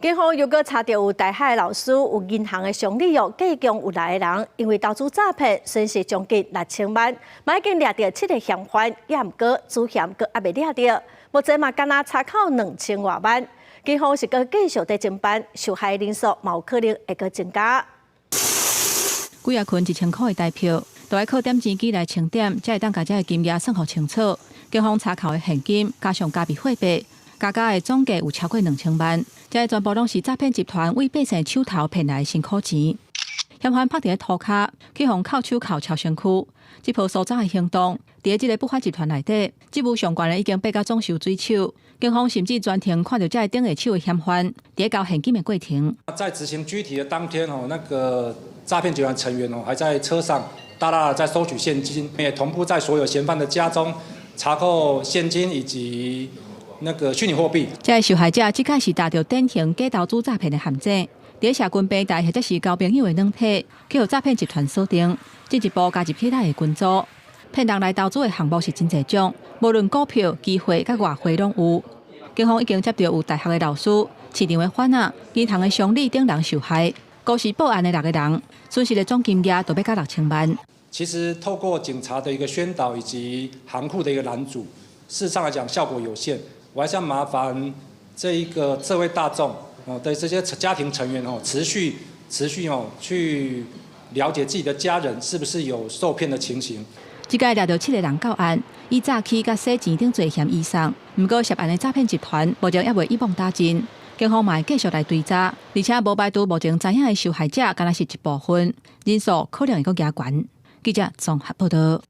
警方又閣查著有大學老師、有銀行的襄理哦，計共有六个人，因為投資詐騙損失將近6000萬，嘛已經掠著七个嫌犯，也毋過主嫌閣猶未掠著，目前嘛敢若查扣2000外萬。警方是閣繼續佇偵辦，受害人數嘛有可能會閣增加。幾仔捆1000箍的台票，都愛靠點錢機來清點，才會當共這个金額算予清楚。警方查扣的現金加上加密貨幣，加加的總計有超過2000萬。這个全部攏是詐騙集團為百姓手頭騙來的辛苦錢。嫌犯趴佇咧塗跤，去予銬手銬抄身軀。這波搜查的行動，佇這个不法集團內底，職務上懸的已經爬到總收水手。警方甚至專程看著這个頂下手的嫌犯，佇咧交現金的過程。在執行拘提的當天哦，那個詐騙集團成員哦，還在車上大大在收取現金，也同步在所有嫌犯的家中查扣現金以及那個虛擬貨幣。這个受害者這擺是踏著典型假投資詐騙的陷阱，佇社群平台或者是交朋友的軟體，去予詐騙集團鎖定，進一步加入起來的群組，騙人來投資的項目是真濟種，無論股票、期貨佮外匯攏有。警方已經接著有大學的老師、市場的販仔、銀行的襄理等人受害，孤是報案的六個人，損失的總金額都欲到6000萬。其實透過警察的一個宣導以及行庫的一個攔阻，事實上來講效果有限。我還是要麻煩這一個社會大眾哦的這些家庭成員哦，持續持續哦去了解自己的家人是不是有受騙的情形。這擺掠著七個人到案，以詐欺佮洗錢等罪嫌移送。毋過涉案的詐騙集團目前猶未一網打盡，警方嘛會繼續來追查，而且無排除目前知影的受害者敢若是一部分，人數可能會閣加懸。記者綜合報道。